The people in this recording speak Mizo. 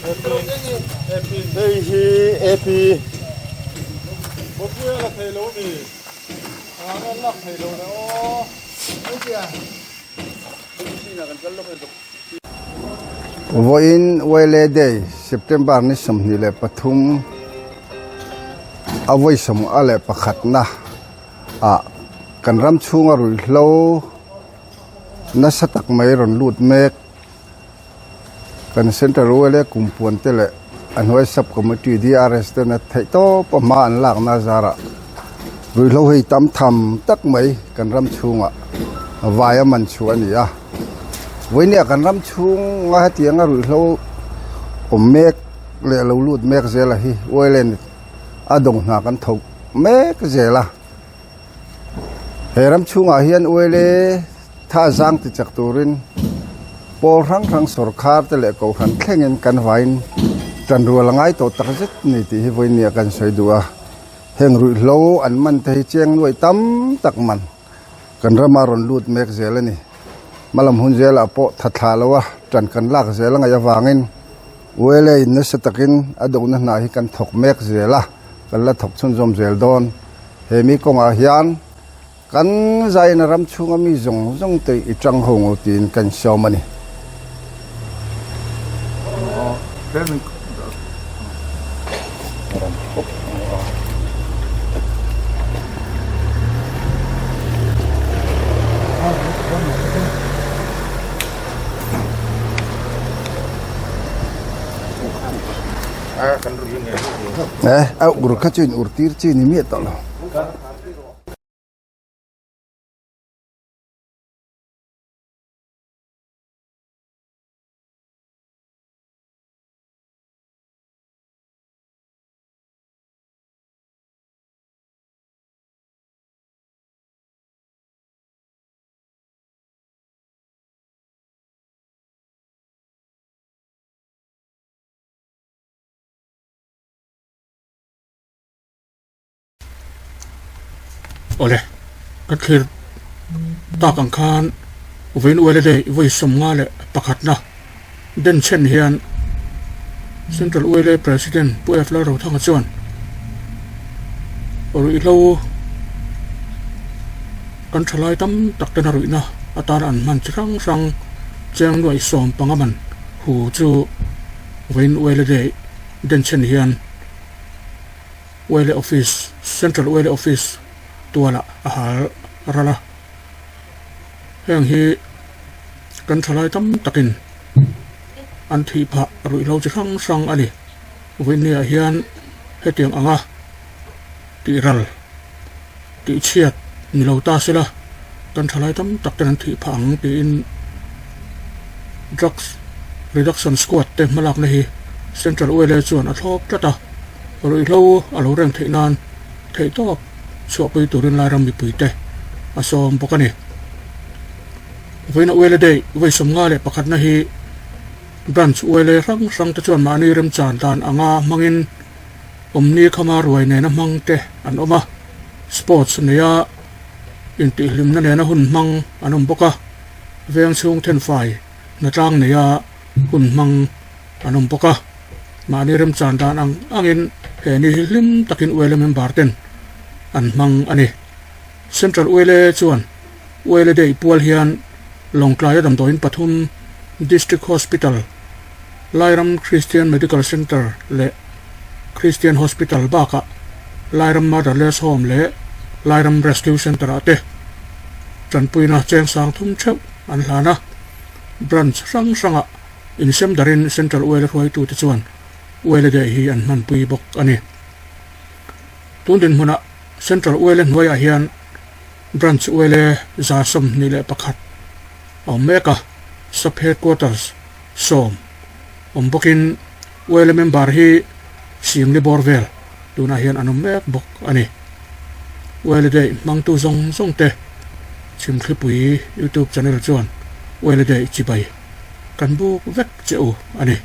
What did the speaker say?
Hei hi AP. Vawiin Wele Day, September ni 23 a vawi 21 na ah kan ram chhunga ruihhlo nasa tak mai rawn lut mek. Kan Central ULA kumpuan te leh a hnuai Sub Committee DRS ten a theih tawp a hma an lakna zarah ruihhlo hei tam tham tak mai kan ram chhungah vai a man chhuah a ni a. Vawinia kan ram chhunga hetianga ruihhlo awm mek leh lo lut mek zela hi ULA a dawng hna kan tho mek zel a. He ram chhungah hian ULA tha zang ti chak turin pawl hrang hrang sawrkhar te leh kohhran thlengin kan vain tan rual a ngai tawh tak zet a ni tih hi vawinia kan sawi duh a. Heng ruihhlo an man te hi cheng nuai tam tak man kan rama rawn lut mek zel a ni. Hmalam hun zelah pawh tha thlah lo a tan kan lak zel a ngaih avangin ULA in nasa takin a dohna hna hi kan thawk mek zel a, kan la thawk chhunzawm zel dawn. He mi kawngah hian Kan zaina ram chhunga mi zawng zawng te i tang ho ngo tiin kan sawm a ni. A ur kha chu in ur tir chi ni miah tawh lo. Awle, ka thlir tak ang khan vawiin uaile day vawi 51na den chhen hian Central uaile President Pu F Lalrothanga chuan ruihhlo kan thalai tam tak tena ruihna atana an hman chi hrang hrang cheng nuaih 15 man hu chu vawiin uaile day den chhen hian Wele Office, Central Wele Office tualah a hal ral a. Heng hi kan thalai tam takin an thih phah ruihhlo chi hrang hrang a ni. Vawiinniah hian hetiang anga tih ral, tih chhiat ni lo ta sela kan thalai tam tak ten an thih phah ang tiin Drugs Reduction Squad te hmalakna hi Central ULA chuan a thlawp tlat a. Ruihhlo a lo reng theih nan theihtawp chhuahpui turin Lairam mipuite a sawm bawk a ni. Vawiina ULA Day vawi 51 na hi Branch ULA hrang hrang te chuan mahni remchan dan anga hmangin awmni khama ruai nena hmang te an awm a, sports neia intihhlimna nena hun hmang an awm bawk a, veng chhung thenfai hnatlang neia hun hmang an awm bawk a, mahni remchan dan ang angin he ni hi hlim takin ULA member ten an hmang a ni. Central ULA chuan ULA Day pual hian Lawngtlaia damdawiin pathum, District Hospital, Lairam Christian Medical Centre leh Christian Hospital bakah Lairam Motherless Home leh Lairam Rescue Centre ah te tanpuina cheng sang thum theuh an hlan a, branch hrang hrangah insem darin Central ULA hruaitute chuan ULA Day hi an hmanpui bawk a ni. Tun dinhmunah Central ULA hnuaiah hian Branch ULA 21 a awm mek a, Sub Headquarters 10 awm bawkin ULA member hi Singli bawr vel tunah hian an awm mek bawk a ni. ULA Day hmangtu zawng zawng te Chhimthlipui YouTube channel chuan ULA Day chibai kan buk vek che u a ni.